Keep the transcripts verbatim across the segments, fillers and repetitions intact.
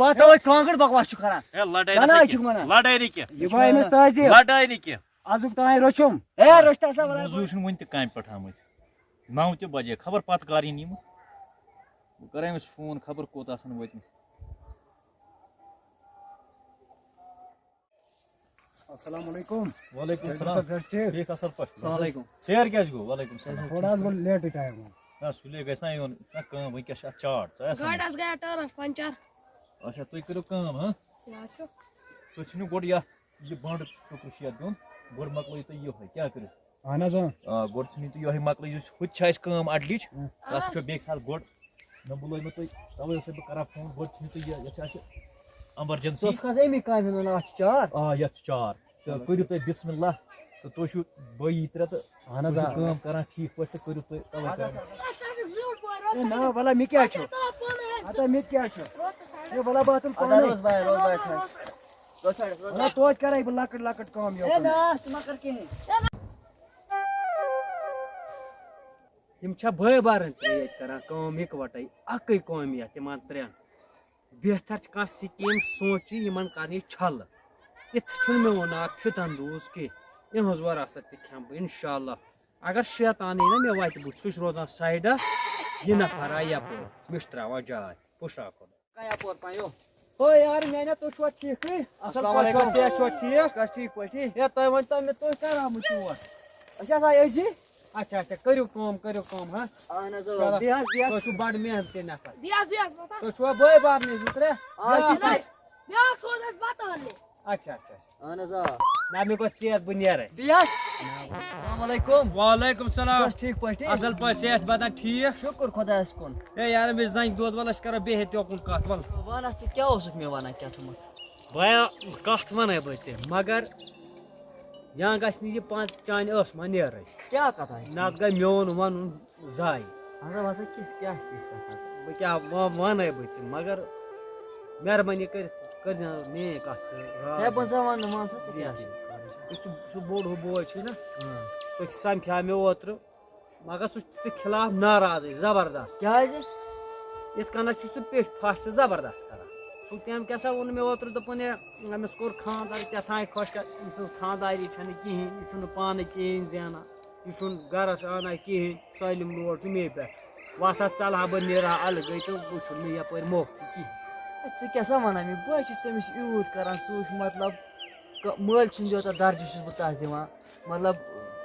پتھ ترٛاوَے کانٛگٕر، بکواس چھُ کران۔ ہے، لڑٲے گناہ نسا چھُ کینٛہہ۔ ونان۔ لڑٲے نہٕ کینٛہہ۔ یہِ بہٕ أمِس تٲزیٖب۔ لڑٲے نہٕ کینٛہہ۔ ازُک تام روٚچھُم۔ ہے، روٚچھ تہٕ سا وَلہٕ۔ مٔزوٗرۍ چھِنہٕ وُنہِ تہِ کامہِ پٮ۪ٹھ آمٕتۍ۔ نَو تہِ بجے، خبر پتہٕ کر یِن یِم۔ بہٕ کرٕ أمِس فون، خبر کوٚت آسن وٲتمٕتۍ۔ السلام علیکم۔ وعلیکم السلام۔ صٲب، چھا ٹھیٖک؟ ٹھیٖک، اصل پٲٹھۍ۔ السلام علیکم۔ ژیر کیٛازِ گوٚو؟ وعلیکم السلام۔ تھوڑا حظ گوٚو لیٹٕے ٹایم۔ نہ، سُلے گژھِ نہ یُن۔ نہ، کٲم، وۄنۍ کیٛاہ چھِ اَتھ چاٹ؟ ژٕ آسان؟ گاڑِ حظ گٔیے ٹٲرَس پنچر۔ اچھا، تُہۍ کٔرِو کٲم، ہاں؟ کیٛاہ چھُ؟ تُہۍ ژھٕنِو گۄڈٕ یَتھ، یہِ بانٛڈٕ ٹُکرٕ چھُ یَتھ دیُن۔ گۄڈٕ مۄکلٲیِو تُہۍ یِہوٚے۔ کیٛاہ کٔرِو؟ اہن حظ، اۭں۔ آ، گۄڈٕ ژھٕنِو تُہۍ یِہوٚے مۄکلٲیِو، یُس ہُتہِ چھِ اَسہِ کٲم اَڈلِچ، اۭں۔ تَتھ چھُ بیٚکہِ ساتہٕ گۄڈٕ نہ، بہٕ لوگمو تۄہہِ، تَوَے اوسَے بہٕ کران فون، گۄڈٕ چھُنہٕ تُہۍ یہِ، یَتھ چھِ اَسہِ emergency۔ ژٕ اوسُکھ حظ اَمی کامہِ ہُنٛد وَنان، اَتھ چھِ چار؟ آ، یَتھ چھِ چار۔ تہٕ چلو، کٔرِو ٹھیٖک۔ تُہۍ بِسمِ اللہ، تہٕ تُہۍ چھِو بٲیی ترٛےٚ تہٕ اَہَن حظ، تُہۍ چھِو آ۔ کٲم کران ٹھیٖک پٲٹھۍ تہٕ کٔرِو تُہۍ تَوَے کَران۔ ہے، نہ، وَلہ، مےٚ کیٛاہ چھُ؟ ہَتہ، مےٚ کیٛاہ چھُ؟ ہے، وَلہ، بہٕ ہا تُلہٕ اَدٕ پانَے۔ روز بھائی، روز بھائی، خیر۔ روز سایڈَس، روز وَلہ، سایڈَس۔ توتہِ کَرَے بہٕ لۄکٕٹۍ لۄکٕٹۍ کٲم یوکُن۔ ہے، نہ، ژٕ مہ کَر کِہیٖنۍ۔ یِم چھا بٲے بارٕنۍ تہِ ییٚتہِ کران کٲم یِکوَٹَے؟ اَکٕے کٲم یَتھ یِمَن ترٛٮ۪ن۔ بہتر چھِ کانٛہہ سکیٖم سونٛچہِ یِمَن کَرنہِ چھَلہٕ۔ یِتھ چھُنہٕ مےٚ ووٚن اَکھ فِت اندوز کینٛہہ۔ یِہٕنٛز وراثت تہِ کھٮ۪مہٕ بہٕ اِنشاءاللہ۔ اگر شیطان یی نہ مےٚ وَتہِ بُتھِ، سُہ چھُ روزان سایڈَس، یہِ نفرا یَپٲرۍ، مےٚ چھُ ترٛاوان جاے۔ پُشراو خۄدا۔ کَے اَپور پَیو؟ ہو یار، میٛانیو، تُہۍ چھِوا ٹھیٖکٕے؟ اَصٕل السلام پٲٹھۍ چھِوا؟ علیکم۔ صحت چھُوا ٹھیٖک؟ أسۍ چھِ ٹھیٖک پٲٹھی۔ ہے، تۄہہِ ؤنۍ تو مےٚ، تُہۍ کَر آمٕتۍ یور؟ أسۍ ہسا آے أزی۔ اچھا، اچھا، کٔرِو کٲم، کٔرِو کٲم، ہا؟ اہن حظ، آ۔ چلو۔ بیٚیہِ حظ، بیٚیہِ حظ۔ تُہۍ چھِو بَڑٕ محنتی نفر۔ بیٚیہِ حظ، بیٚیہِ حظ، بَتہٕ۔ تُہۍ چھِوا بٲے بارنٕے زٕ ترٛےٚ؟ آ، بیٛاکھ أسۍ چھِ کَتہِ؟ بیٛاکھ سوز اَسہِ بَتہٕ اَننہِ۔ اچھا، اچھا، اچھا۔ اہن حظ، آ۔ نہ، مےٚ گوٚژھ ژیر، بہٕ نیرَے۔ بیٚیہِ حظ؟ السلام علیکم۔ وعلیکم السلام۔ چھِو حظ ٹھیٖک پٲٹھی؟ اَصٕل پٲٹھۍ، صحت بدن ٹھیٖک؟ شُکُر خۄدایَس کُن۔ ہے یارٕ، مےٚ چھِ زَنٛگہِ دود، وَلہٕ أسۍ کَرو بیٚیہِ ہیٚتھ یوکُن کَتھ، وَلہٕ۔ وَن اَتھ ژٕ کیٛاہ اوسُکھ مےٚ وَنان کیٛاہ تھوٚمُت؟ بیا، کَتھ وَنَے بہٕ ژےٚ، مگر یا گژھِ نہٕ یہِ پانہٕ چانہِ ٲسہٕ ما نیرٕنۍ۔ کیٛاہ کَتھا چھِ؟ نَتہٕ گٔے میون وَنُن ضایع۔ اَدٕ وَسا کِژھ کیٛاہ چھِ تِژھ کَتھا؟ بہٕ کیٛاہ وَ-، وَنَے بہٕ ژےٚ، مگر مہربٲنی کٔرِتھ کٔرۍزِ نہٕ میٛٲنۍ کَتھ ژٕ راز۔ ہے، بہٕ ژےٚ وَنہٕ نہٕ، وَن سا ژٕ کیٛاہ چھِ؟ یُس ژٕ، سُہ بوٚڑ ہیوٗ بوے چھُے نا، اۭں۔ سُہ سَمکھیٛاو مےٚ اوترٕ۔ مگر سُہ چھُ ژےٚ خلاف ناراضٕے زبردست۔ کیٛازِ؟ یِتھ کٔنۍ چھُ سُہ پیٚٹھۍ پھَش ژےٚ زبردست کران۔ سُہ تٔمۍ کیٛاہ سا ووٚن مےٚ اوترٕ، دوٚپُن، "ہے، أمِس کوٚر خانٛدر کیٛاہ تام خۄش کر، أمۍ سٕنٛز خانٛداری چھَنہٕ کِہیٖنۍ، یہِ چھُنہٕ پانہٕ کِہیٖنۍ زینان، یہِ چھُنہٕ گرس اَنان کِہیٖنۍ، سٲلِم load چھُ مے پٮ۪ٹھ۔ وَس ہا ژَلہٕ ہا بہٕ نیرٕ ہا الگٕے تہٕ وٕچھُن مےٚ یَپٲرۍ موقعہٕ کِہیٖنۍ۔" ہے، ژٕ کیٛاہ سا وَنان مےٚ؟ بہٕ ہا چھُس تٔمِس یوٗت کران، ژٕ وٕچھ مطلب، ک-، مٲلۍ سُنٛد یوٗتاہ درجہٕ چھُس بہٕ تَس دِوان۔ مطلب،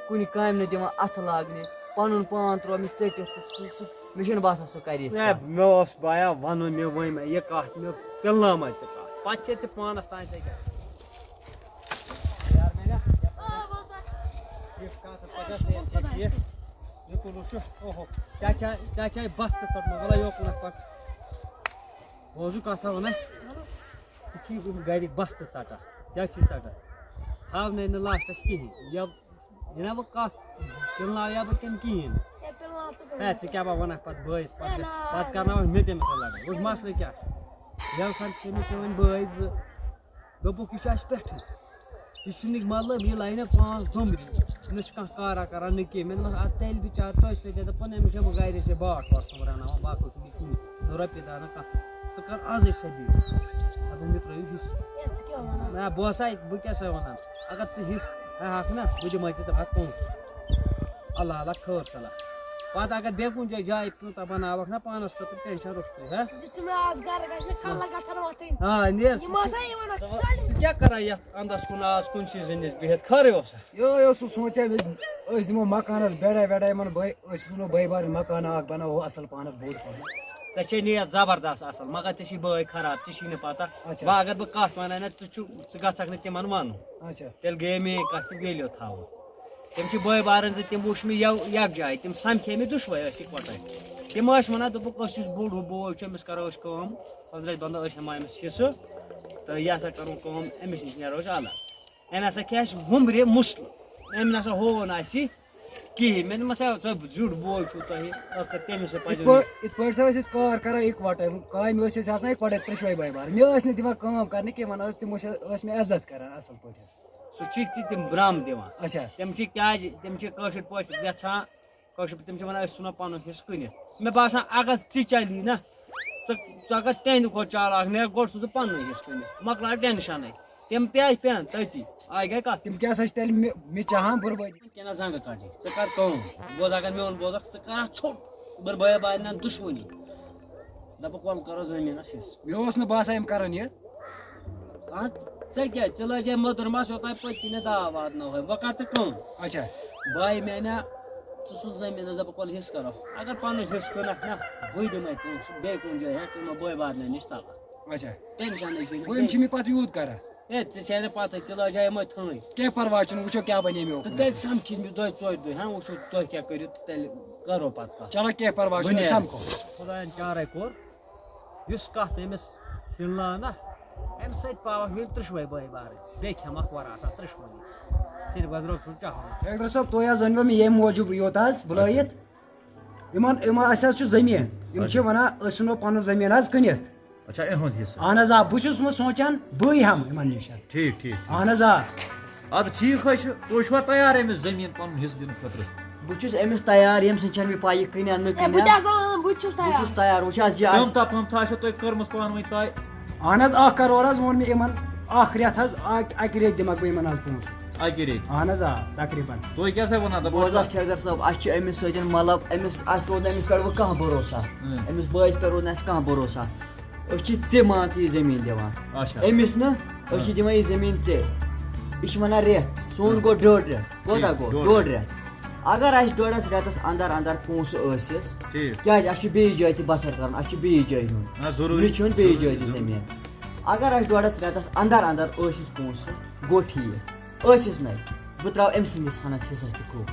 کُنہِ کامہِ نہٕ دِوان اَتھٕ لاگنہِ، پَنُن پان ترٛوو مےٚ ژٔٹِتھ تہٕ سُہ، سُہ، مےٚ چھُنہٕ باسان سُہ کَرِ یِژھ ہے، کَتھ۔ مےٚ اوس بایا وَنُن، مےٚ ؤنۍ مےٚ یہِ کَتھ، مےٚ پِلنٲومَے ژٕ کَتھ۔ پَتہٕ چھے ژےٚ پانَس تام ژےٚ کیٛاہ۔ یار میٛانیٛا، یَپٲرۍ ٲس۔ ٹھیٖک، کانٛہہ سا پَتہٕ ٲس، صحت چھا ٹھیٖک؟ یہِ کُلُس چھُ، اوہو، ژےٚ چھا، ژےٚ چھے بَس تہِ ژٔٹمٕژ، وَلہٕ یوکُن اَتھ پَتہٕ۔ بوزُو کَتھا وَنان؟ ژٕ چھی گَرِ بَستہٕ ژَٹان، کیٛاہ چھی ژَٹان؟ ہاونَے نہٕ لاسٹَس کِہیٖنۍ۔ یا یہِ نہ وۄنۍ کَتھ پِلناو یا بہٕ کِنہٕ کِہیٖنۍ۔ ہے، پِلناو ژٕ ہے، گۄڈٕ۔ ژٕ کیٛاہ بہٕ وَنَکھ پَتہٕ بٲیِس؟ پَتہٕ ہے، نہ، پَتہٕ نہ۔ کَرناوَکھ مےٚ تٔمِس سۭتۍ لَڑٲے۔ وٕچھ مَسلہٕ کیٛاہ چھُ؟ ییٚمہِ ساتہٕ تٔمِس چھِ وۄنۍ بٲے زٕ۔ دوٚپُکھ، "یہِ چھُ اَسہِ پٮ۪ٹھٕے۔ یہِ چھُنہٕ مطلب، یہِ لاینہ پانٛژھ دۄمبرِ۔ نہ چھُ کانٛہہ کارا کران، نہ کینٛہہ۔" مےٚ دوٚپمَس، "اَدٕ تیٚلہِ بِچار تٔتھۍ سۭتۍ، دَپان، أمِس چھےٚ بہٕ گَرِ ژےٚ باٹھ وَٹھ سُنٛمبراوناوان، باقٕے چھُنہٕ کِہیٖنۍ۔ نہ رۄپیہِ دَہ، نہ کانٛہہ۔ ژٕ کَر آزٕے سا بِہِو۔" دَپان، "مےٚ ترٛٲیِو حِصہٕ۔" ہے، ژٕ کیٛاہ وَنان؟ نہ، بہٕ ہسا، بہٕ کیٛاہ سا وَنان؟ اگر ژٕ حِصہٕ ہٮ۪کھ نہ، بہٕ دِمَے ژےٚ تَمہِ پَتہٕ پونٛسہٕ۔ اللہ اللہ خٲر صلاح۔ پَتہٕ اگر بیٚیہِ کُنہِ جایہِ جاے پیوٗنٛتاہ بَناوَکھ نہ پانَس خٲطرٕ، ٹٮ۪نشَن روٚستُے، ہہ؟ یُتھُے مےٚ آز گَرٕ گژھِ نہ کَلہٕ گژھن وۄتھٕنۍ۔ آ، نیر۔ یِم ہسا یِوان اَتھ سٲلِم۔ ژٕ کیٛاہ کَران یَتھ اَندَس کُن آز کُنسٕے زٔنِس بِہِتھ؟ خٲرٕے اوسا؟ یِہوٚے اوسُس سونٛچان، أسۍ، أسۍ دِمو مکانَس بیڈا ویڈا یِمَن بٲے، أسۍ ژھٕنو بٲے بارٕنۍ مکانہٕ اَکھ بَناوہو اَصٕل پَہَن، بوٚڑ پَہَن۔ ژےٚ چھے نیت زبردست اَصٕل، مگر ژےٚ چھی بٲے خراب، ژےٚ چھی نہٕ پَتہ۔ اچھا۔ وۄنۍ اگر بہٕ کَتھ وَنَے نہ، ژٕ چھُ، ژٕ گژھکھ نہٕ تِمَن وَنُن۔ اچھا۔ تیٚلہِ گٔیے میٛٲنۍ کَتھ تہِ ویلیو تھاوُن۔ تِم چھِ بٲے بارٕنۍ زٕ، تِم وٕچھ مےٚ یَو-، یَکجاہ، تِم سَمکھے مےٚ دُشوَے، ٲسۍ یِکوَٹَے۔ تِم ٲسۍ وَنان، دوٚپُکھ، "أسۍ یُس بوٚڑ ہیوٗ بوے چھُ، أمِس کَرو أسۍ کٲم، حضرت بَنٛدو، أسۍ ہٮ۪مو أمِس حِصہٕ تہٕ یہِ ہسا کَرو کٲم، أمِس نِش نیرو أسۍ الگ۔ أمۍ ہسا کھے اَسہِ وُمبرِ مُسلہٕ، أمۍ نہ سا ہوو نہٕ اَسہِ یہِ کِہیٖنۍ۔" مےٚ دوٚپمَس، "ہے، ژٕ زیُٹھ بوے چھُکھ تۄہہِ، ٲخٕر تٔمِس سۭتۍ پَزِ یِتھ پٲ-، یِتھ پٲٹھۍ سا ٲسۍ أسۍ کار کَران اِکوَٹَے، کامہِ ٲسۍ أسۍ آسان اِکوَٹَے ترٛٮ۪شوَے بٲے بارٕنۍ۔ مےٚ ٲسۍ نہٕ دِوان کٲم کَرنہِ کینٛہہ، وَنان ٲسۍ، تِم ٲسۍ، ٲسۍ مےٚ عزت کَران اَصٕل پٲٹھۍ۔" سُہ چھی ژٕ تِم برٛم دِوان۔ اچھا۔ تِم چھِ کیٛازِ، تِم چھِ کٲشِر پٲٹھۍ یَژھان، کٲشِر پٲٹھۍ تِم چھِ وَنان، "أسۍ ژھٕنو پَنُن حِصہٕ کٕنِتھ۔" مےٚ باسان، اگر ژٕ چَلی نہ، ژٕ ژٕ اگر تِہنٛدِ کھۄتہٕ چالاک نیکھ، گۄڈٕ سوٗز ژٕ پننُے حصہٕ کٕنِتھ، مۄکلاو ٹینشنٕے۔ تِم پیٚیہِ پٮ۪ن تٔتی۔ آے گٔے کَتھ؟ تِم کیٛاہ سا چھِ تیٚلہِ مےٚ، مےٚ چاہان بربٲدی؟ کینٛہہ نہ زنٛگہٕ کَڑٕنۍ۔ ژٕ کَر کٲم، بوز، اگر میون بوزَکھ، ژٕ کَرَکھ ژھوٚٹ، بہٕ بٲے بارِنٮ۪ن دُشمنی۔ دَپَکھ، وَلہٕ کَرو زٔمیٖنَس حِصہٕ۔ مےٚ اوس نہٕ باسان یِم کَرَن یہِ۔ اَدٕ ژےٚ کیٛاہ؟ ژےٚ لَجے مٔدٕر مَس یوٚتام پٔتۍ کِنۍ داو واتناوہے۔ وۄنۍ کَر ژٕ کٲم۔ اچھا۔ بٲے میٛانیٛا، ژٕ سوٗز زٔمیٖنَس، دَپَکھ، وَلہٕ حِصہٕ کَرو۔ اگر پَنُن حِصہٕ کٕنَکھ نا، بٕے دِمَے پونٛسہٕ، بیٚیہِ کُنہِ جایہِ ہٮ۪کہٕ یِمَن بٲے بارنٮ۪ن نِش ژَلان۔ اچھا۔ ٹینشَنٕے چھُے نہٕ گوٚو یِم چھِ کینٛہہ۔ مےٚ پَتہٕ یوٗت کَران۔ ہے، ژٕ چھے نہٕ پَتہٕے، ژٕ لٲجے یِمَے تھٲنۍ۔ کینٛہہ پَرواے چھُنہٕ، وٕچھو کیٛاہ بَنے مےٚ تہٕ اوکُن۔ تیٚلہِ سَمکھِ مےٚ دۄیہِ ژورِ دۄہہِ، ہاں، وٕچھو تُہۍ کیٛاہ کٔرِو تہٕ تیٚلہِ کَرو پَتہٕ کَتھ۔ چلو، کینٛہہ پَرواے چھُنہٕ، بٕنیٛا۔ سَمکھو۔ خۄدایَن چارَے کوٚر، یُس کَتھ أمِس ہِلنٲو نا، اَمہِ سۭتۍ پاوَکھ میٛٲنۍ ترٛٮ۪شوَے بٲے بارٕنۍ۔ بیٚیہِ کھٮ۪مَکھ وَرٕ آسان ترٛٮ۪شوَے۔ صرف گژھِ رۄب سُنٛد چاہُن۔ ڈاکٹر صٲب، تُہۍ حظ أنۍ وٕ مےٚ ییٚمہِ موٗجوٗب یوت حظ بُلٲیِتھ۔ یِمَن، یِمَن، اَسہِ حظ چھُ زٔمیٖن۔ یِم چھِ اچھا۔ وَنان، أسۍ ژھٕنو پَنُن زٔمیٖن حظ کٕنِتھ۔ اچھا، اِہُنٛد حِصہٕ۔ اہن حظ، آ، بہٕ چھُس وۄنۍ سونٛچان، بٕے ہٮ۪مہٕ یِمَن نِش۔ ٹھیٖک، ٹھیٖک، ٹھیٖک۔ اہن حظ، آ۔ اَدٕ ٹھیٖک حظ چھُ، تُہۍ چھُوا تیار أمِس زٔمیٖن پَنُن حِصہٕ دِنہٕ خٲطرٕ؟ بہٕ چھُس أمِس تیار، ییٚمہِ سۭتۍ چھَنہٕ مےٚ پَے یہِ کٕنہِ یا نہٕ ہے، کٕنہِ۔ بہٕ تہِ حظ، اۭں، بہٕ تہِ چھُس بہٕ تیار۔ چھُس تیار، وٕچھ حظ یہِ آسہِ۔ کٲمتا پٲمتا چھو تۄہہِ کٔرمٕژ پانہٕ ؤنۍ طے؟ اہن حظ، اَکھ کَرور حظ ووٚن مےٚ یِمَن، اَکھ رٮ۪تھ حظ، اَکہِ، اَکہِ ریٚتۍ دِمَکھ بہٕ یِمَن حظ پونٛسہٕ۔ اَکہِ ریٚتۍ؟ اہن حظ، آ، تقریٖباً۔ تُہۍ کیٛاہ سا وَنان دَپان بوز چھِوا؟ حظ ٹھیکدر صٲب، اَسہِ چھُ أمِس سۭتۍ مطلب، أمِس، اَسہِ روٗد نہٕ أمِس پٮ۪ٹھ وۄنۍ کانٛہہ بھروسہ۔ اۭں۔ أمِس بٲیِس پٮ۪ٹھ روٗد نہٕ اَسہِ کانٛہہ بھروسہ۔ أسۍ چھِ ژےٚ، مان ژٕ، یہِ زٔمیٖن دِوان۔ اچھا۔ أمِس نہٕ، أسۍ چھِ اۭں۔ دِوان یہِ زٔمیٖن ژےٚ۔ یہِ چھِ وَنان رٮ۪تھ، سون گوٚو ڈۄڈ رٮ۪تھ۔ کوتاہ ٹھیٖک، گوٚو؟ ڈۄڈ ڈۄڈ رٮ۪تھ۔ رٮ۪تھ۔ اگر اَسہِ ڈۄڈَس رٮ۪تَس اندر اندر پونٛسہٕ ٲسِس، ٹھیٖک۔ کیٛازِ اَسہِ چھُ بیٚیِس جایہِ تہِ بسر کَرُن، اَسہِ چھُ بیٚیِس جایہِ ہیوٚن۔ نہ، ضروٗری، مےٚ چھُنہٕ بیٚیِس ضروٗری، جایہِ تہِ ضروٗری۔ زٔمیٖن۔ اگر اَسہِ ڈۄڈَس رٮ۪تَس اندر اندر ٲسِس پونٛسہٕ، گوٚو ٹھیٖک۔ ٲسِس نَے، بہٕ ترٛاوٕ أمۍ سٕنٛدِس ہَنَس حِصَس تہِ کھُر۔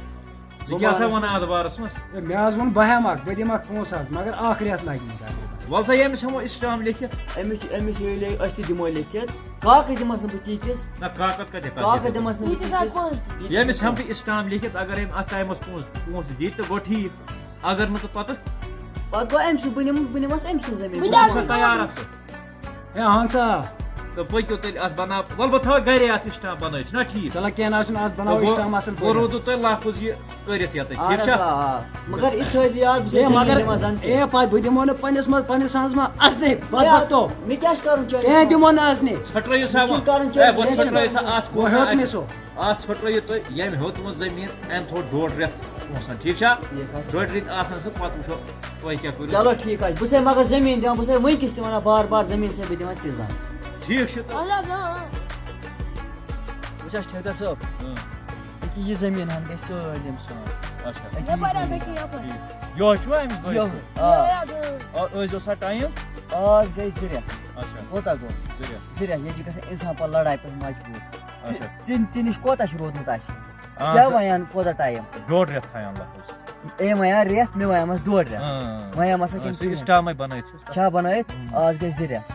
ژٕ کیٛاہ سا وَنان اَتھ بارَس منٛز؟ ہے، مےٚ حظ ووٚن، بہٕ ہٮ۪مہٕ اَکھ، بہٕ دِمہٕ اَکھ پونٛسہٕ حظ، مگر اَکھ رٮ۪تھ لَگہِ مےٚ تَتھ۔ وَلہٕ سا، ییٚمِس ہٮ۪مو اسٹام لیکھِتھ۔ أمِس چھُ، أمِس ییٚلہِ أسۍ تہِ دِمو لیکھِتھ، کاغذ دِمَس نہٕ بہٕ تیٖتِس۔ نہ، کاغذ کَتہِ ہٮ۪کان کاغذ دِتھ؟ دِمَس نہٕ بہٕ ییٖتِس حظ تیٖتِس۔ پونٛسہٕ۔ ییٚمِس ہٮ۪مہٕ بہٕ اسٹام لیکھِتھ، اگر أمۍ اَتھ ٹایمَس پونٛسہٕ، پونٛسہٕ دِتۍ تہٕ گوٚو ٹھیٖک۔ اگر نہٕ تہٕ پَتہٕ؟ پَتہٕ گوٚو أمۍ سُنٛد، بہٕ نِمہٕ، بہٕ نِمَس أمۍ سُنٛد زٔمیٖن۔ بہٕ تہِ حظ تیار اَکھ۔ ہے، اہن سا۔ تہٕ پٔکِو تیٚلہِ اَتھ بَناو-، وَلہٕ بہٕ تھاوٕ گَرے اَتھ اسٹام بَنٲوِتھ، چھُنہ ٹھیٖک؟ چلو، کینٛہہ نہ حظ چھُنہٕ، اَتھ بَناوو تہٕ بہٕ، اسٹام اَصٕل بہٕ پٲٹھۍ۔ روٗدُو تۄہہِ لفظ یہِ کٔرِتھ یَتَتھ، اہن ٹھیٖک حظ، چھا؟ آ، آ۔ مگر یہِ تھٲیزِ یاد، بہٕ چھُسَے ہے، زٔمیٖن مگر، دِوان زَن ژےٚ۔ ہے، پَتہٕ بہٕ دِمو نہٕ پنٛنِس منٛز، پنٛنِس ہَنٛز منٛز اَژنٕے، ہے، بدبختو۔ مےٚ کیٛاہ چھُ کَرُن چٲنِس کینٛہہ منٛز؟ دِمو نہٕ اَژنٕے۔ ژھٔٹرٲیِو سا مےٚ چھُنہٕ وۄنۍ۔ کَرُن ہے، چٲنِس وۄنۍ منٛز۔ ژھٔٹرٲیِو سا اَتھ وۄنۍ کوٗتاہ ہیوٚت مےٚ آسہِ۔ سُہ۔ اَتھ ژھٔٹرٲیِو تُہۍ، ییٚمۍ ہیوٚت وۄنۍ زٔمیٖن، أمۍ تھوٚو ڈۄڈ رٮ۪تھ پونٛسَن، ٹھیٖک چھا؟ ٹھیٖک حظ۔ ڈۄڈِ رٮ۪تۍ آسَن سُہ، پَتہٕ وٕچھو تۄہہِ کیٛاہ کٔرِو۔ چلو ٹھیٖک حظ چھُ، بہٕ چھُسَے مگر زٔمیٖن دِوان، بہٕ چھُسَے وٕنۍکٮ۪س تہِ وَنان بار بار، زٔمیٖن چھُسَے بہٕ دِوان ژےٚ زَن۔ ٹھیٖک چھُ تہٕ۔ اَہَن حظ، اۭں، اۭں۔ وٕچھ حظ ٹھیکدر صٲب، اۭں۔ ییٚکیٛاہ یہِ زٔمیٖن ہَن گژھِ سٲلِم سٲنۍ۔ اچھا۔ أکیٛاہ یہِ یَپٲرۍ حظ، زٔمیٖن۔ أکیٛاہ یَپٲرۍ۔ یِہوٚے چھُوا أمِس بٲیِس یِہوٚے، سۭتۍ؟ آ۔ یِہوٚے حظ، اۭں۔ آ، ٲسۍزیو سا ٹایم۔ آز گٔے زٕ رٮ۪تھ۔ اچھا۔ کوٗتاہ گوٚو؟ زٕ رٮ۪تھ۔ زٕ رٮ۪تھ، ییٚتہِ چھِ گژھان اِنسان پَتہٕ لڑایہِ پٮ۪ٹھ مجبوٗر۔ ژٕ، اچھا۔ ژٕ، ژےٚ نِش کوٗتاہ چھُ روٗدمُت اَسہِ؟ آ، کیٛاہ سا وَنان، کوٗتاہ ٹایم؟ ڈۄڈ رٮ۪تھ تھایَن لگ بگ۔ أمۍ وَنیٛا رٮ۪تھ، مےٚ وَنیٛامَس ڈۄڈ رٮ۪تھ۔ آ، وَنیٛامَس نہ آ، کِنہٕ سُہ کِہیٖنۍ؟ اِسٹامَے بَنٲیِتھ چھُس تَتھ۔ چھا بَنٲیِتھ؟ اۭں۔ آز گٔے زٕ رٮ۪تھ۔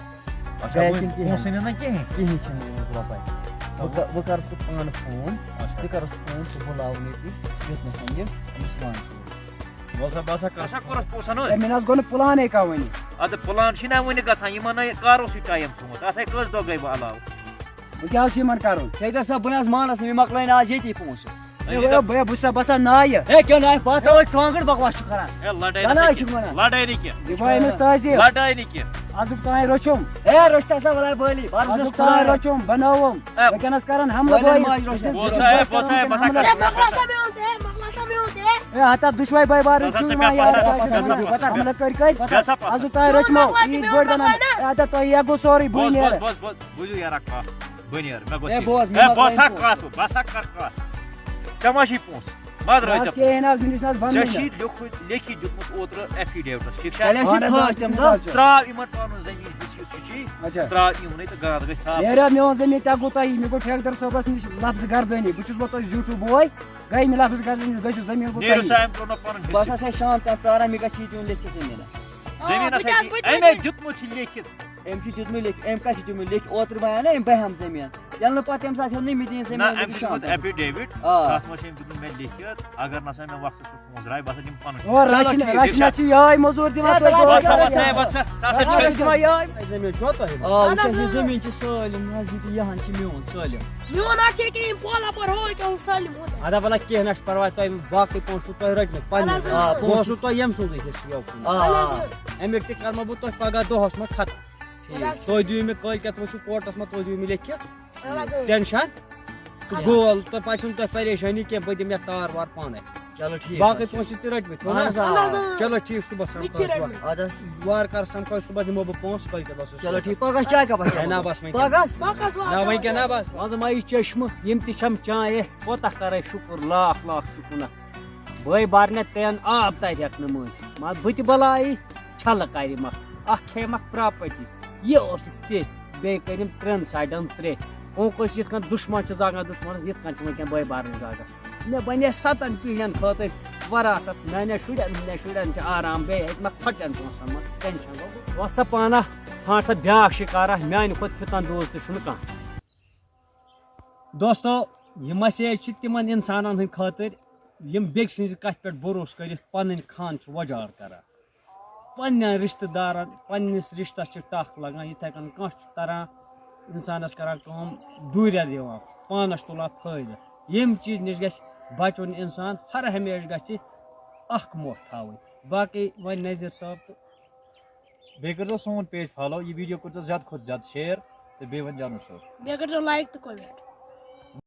اچھا، گٔے وۄنۍ کِنہٕ کِہیٖنۍ؟ پونٛسہٕ نہٕ نہ کِہیٖنۍ؟ کِہیٖنۍ چھِنہٕ نِمٕژ رۄپَے۔ اچھا، بہٕ وۄنۍ کہ-، بہٕ کَرٕ ژٕ پانہٕ فون، اچھا۔ ژٕ کَرُس فون، ژٕ بُلاوُن ییٚتی، یُتھ نہٕ سَمجھِ أمِس وَن ژٕ۔ وۄنۍ سا، بہٕ ہسا کَرٕ۔ اچھا، کوٚرُس پونٛسَن ٲدۍ؟ ہے، مےٚ نہ حظ گوٚو نہٕ پٕلانٕے کانٛہہ وٕنہِ۔ اَدٕ پٕلان چھِنہ وٕنہِ گژھان، یِمَن ہے کَر اوسُے ٹایم تھوٚومُت، اَتھ ہے کٔژ دۄہ گٔے وۄنۍ علاوٕ؟ وۄنۍ کیٛاہ حظ چھِ یِمَن کَرُن؟ ٹھیکدر صٲب، بہٕ نہ حظ مانَس نہٕ، مےٚ مۄکلٲے نہ آز ییٚتی پونٛسہٕ۔ ہے، ہے، یہِ ہے، دَپ- بہٕ، بہٕ چھُسا باسان نایہِ۔ ہے، کیٛاہ نایہِ؟ پَتھ ترٛاوَے کانٛگٕر بکواس چھُ کَران۔ ہے، لَڑٲے کَنہِ نہ حظ چھُکھ وَنان؟ لَڑٲے نہٕ کینٛہہ۔ دِوان أمِس تٲزیٖب۔ لَڑٲے نہٕ کینٛہہ۔ آزُک تام رٔچھُم۔ ہے، رٔچھتہٕ ہسا وَلَے بٲلی۔ بَرُس آزُک تام رٔچھُم، بَنٲوُم۔ ہے۔ وٕنکیٚنَس کَرَن حملہٕ بٲیِس۔ بوزا، ہے، بوزا، ہے، بوزا، ہے۔ مۄکلا سا میون تہِ، ہے، مۄکلا سا میون تہِ، ہے۔ ہے، ہتا دُشوے بٲے بارٕنۍ چھِو یِوان یارٕ، حملہٕ کٔرۍ کٔرۍ۔ حملہٕ کٔرۍ مو، عیٖد بٔڑ بَنان۔ ہے، ہتا تۄہہِ یہِ گوٚو سورُے، بہٕ بوز، نیرٕ۔ بوز، بوز، بوز، بوٗزِو یارا کَتھ، بہٕ نیرٕ، مےٚ گوٚو ہے، ژےٚ۔ بوز، مےٚ ہے، مۄکلٲے بوز سا پونٛسہٕ۔ کَتھ، بوز سا کَتھ۔ ژےٚ ما چھُے پونٛسہٕ؟ مَہ درٛٲے بہٕ حظ ژےٚ کِہیٖنۍ پونٛسہٕ۔ حظ، مےٚ نِش نہ حظ بَنٲنی ژےٚ نہٕ۔ چھُے لیوٚکھمُت، لیکھِتھ دیُتمُت اوترٕ affidavit-س، ٹھیٖک چھا؟ تیٚلہِ حظ چھِ اہن حظ، فٲصلہٕ آ، تِم تِم دَہ۔ حظ چھِ۔ ترٛاو یِمَن پَنُن زٔمیٖن حِصہٕ یُس یہِ چھُے، اچھا۔ ترٛاو یِمنٕے تہٕ گرٛنٛد گژھِ صاف۔ نیرِ حظ میون زٔمیٖن، ژےٚ گوٚو تۄہی، مےٚ گوٚو ٹھیکدر صٲبَس نِش لفظ گردٲنی، بہٕ چھُس وۄنۍ تۄہہِ زیوٗٹھوٗ بوے، گٔے مےٚ لفظ گردٲنی، گٔژھِو زٔمیٖن گوٚو نیرِو تۄہی۔ سا أمۍ کوٚر مےٚ پَنُن بہٕ حِصہٕ۔ ہسا چھَس شام تام پرٛاران، مےٚ گژھِ یہِ دیُن لیکھِتھ زٔمیٖنَس۔ آ، زٔمیٖنَس بہٕ تہِ حظ، ہیٚکہِ بہٕ تہِ حظ۔ أمۍ ہے دیُتمُت چھُ لیکھِتھ۔ أمۍ چھُ دیُتمُت لیکھِتھ، أمۍ کَتہِ چھُ دیُتمُت لیکھِتھ؟ اوترٕ وَنیو نہ أمۍ، بہٕ ہٮ۪مہٕ زٔمیٖن۔ ییٚلہِ نہٕ پَتہٕ تَمہِ ساتہٕ ہیوٚن نہٕ أمۍ تہِ زٔمیٖن نہ، أمۍ چھُ نِشان دیُتمُت کٔرِتھ۔ Affidavit، آ۔ تَتھ منٛز چھِ أمۍ دیُتمُت مےٚ لیکھِتھ، اگر نہ سا مےٚ وقتَس پٮ۪ٹھ پونٛسہٕ درٛاے، بہٕ ہسا دِمہٕ پَنُن حِصہٕ۔ اور رَچھِ نہ، رَچھِ نہ چھِ یِہوٚے موٚزوٗر دِوان ہے، تۄہہِ تۄہہِ دۄہَس۔ وَسا، وَسا، وَسا، ژٕ ہسا آ، چھَکھ رَچھِ دِوان یِہوٚے۔ زٔمیٖن چھُوا تۄہہِ؟ آ، اَہَن وٕچھ حظ، حظ، یہِ اۭں۔ زٔمیٖن چھِ سٲلِم، نہ حظ، یہِ تہِ یِہَن چھِ میون سٲلِم۔ میون حظ چھِ ییٚکیٛاہ یِم پولَپَر ہُہ ییٚکیٛاہ ہُہ سٲلِم ہُہ۔ اَدٕ وَلہٕ کینٛہہ نہ چھُ پَرواے، تۄہہِ باقٕے پونٛسہٕ چھُو تۄہہِ رٔٹمٕتۍ پنٛنہِ اَہَن حظ، زٔمیٖن۔ اۭں۔ پونٛسہٕ چھُو تۄہہِ ییٚمہِ سُنٛدٕے حِصہٕ یوکُن۔ آ، اَہَن حظ، آ۔ اۭں۔ اَمیُک تہِ کَرٕ مہ بہٕ تۄہہِ پَگاہ دۄہَس منٛز ختم۔ ٹھیٖک۔ تُہۍ دِیِو مےٚ کٲلۍ کٮ۪تھ وٕچھِو کوٹَس منٛز، تُہۍ دِیِو مےٚ لیکھِتھ۔ اَہَن حظ، اۭں۔ ٹٮ۪نشَن تہٕ اَہَن حظ۔ گول، تۄہہِ پَزِ چھُنہٕ تۄہہِ پریشٲنی کینٛہہ، بہٕ دِمہٕ یَتھ تار وار پانَے۔ چلو ٹھیٖک باقٕے حظ چھُ۔ پونٛسہٕ چھِ ژےٚ رٔٹمٕتۍ، اَہَن حظ، آ۔ اَہَن حظ، اۭں۔ چلو ٹھیٖک، صُبحَس مےٚ تہِ چھِ سَمکھو أسۍ رٔٹمٕتۍ۔ وۄنۍ۔ اَدٕ حظ۔ وارٕ کارٕ سَمکھو أسۍ صُبحَس، دِمو بہٕ پونٛسہٕ، کٲلۍ کٮ۪تھ وَسو چلو صُبحَس۔ ٹھیٖک، پَگاہ چاے کَپا ہے نہ چٮ۪مو؟ بَس وۄنۍ پَگاہ؟ کیٛاہ؟ پَگاہ حظ، نہ وۄنۍ کیٛاہ نہ بَس، منٛزٕ ما یہِ چشمہٕ، یِم تہِ چھَم چانہِ، ہے، کوتاہ کَرَے شُکُر، لاکھ لاکھ شُکُنہ۔ بٲے بارنہِ ترٛٮ۪ن آب تَتہِ ہٮ۪کھ نہٕ مٔنٛزۍ۔ ما بہٕ تہِ بَلایی چھَلہٕ کَرِ مَکھ۔ اَکھ کھے مَکھ پراپرٹی۔ یہِ اوسُکھ تہِ۔ بیٚیہِ کٔرِم ترٛٮ۪ن سایڈَن ترٛےٚ۔ اوٚنٛکھ ٲسۍ یِتھ کٔنۍ دُشمَن چھِ زاگان دُشمَنَس، یِتھ کٔنۍ چھِ وٕنۍکٮ۪ن بٲے بارنہِ زاگان۔ مےٚ بَنے سَتَن پیٖڑٮ۪ن خٲطرٕ وراثت۔ میٛانٮ۪ن شُرٮ۪ن، میٛانٮ۪ن شُرٮ۪ن چھِ آرام، بیٚیہِ ہیٚکہِ مَکھ پھۄٹٮ۪ن پونٛسَن منٛز ٹٮ۪نشَن گوٚو۔ وَتھ سا پانہ، ژھانٛڈ سا بیٛاکھ شِکارا، میٛانہِ کھۄتہٕ فِتَن دوز تہِ چھُنہٕ کانٛہہ۔ دوستو، یہِ message چھِ تِمَن اِنسانَن ہٕنٛدِ خٲطرٕ، یِم بیٚکہِ سٕنٛزِ کَتھِ پٮ۪ٹھ بروسہٕ کٔرِتھ پَنٕنۍ خانہٕ چھِ وۄجاڑ کَران۔ پننٮ۪ن رشتہٕ دارن، پننِس رشتس چھِ ٹکھ لگان، یِتھے کٔنۍ کانٛہہ چھُ تران، انسانس کران کٲم، دوٗرٮ۪ر یِوان، پانس تُلان فٲیدٕ۔ ییٚمہِ چیٖز نِش گژھِ بچُن انسان، ہر ہمیشہٕ گژھِ اکھ مۄٹھ تھاوٕنۍ۔ باقٕے وۄنۍ نذیر صٲب تہٕ بیٚیہِ کٔرۍزیو سون page follow، یہِ video کٔرۍزیو زیادٕ کھۄتہٕ زیادٕ share تہٕ بیٚیہِ ؤنۍ جانو صٲب۔ بیٚیہِ کٔرۍزیو like تہٕ comment۔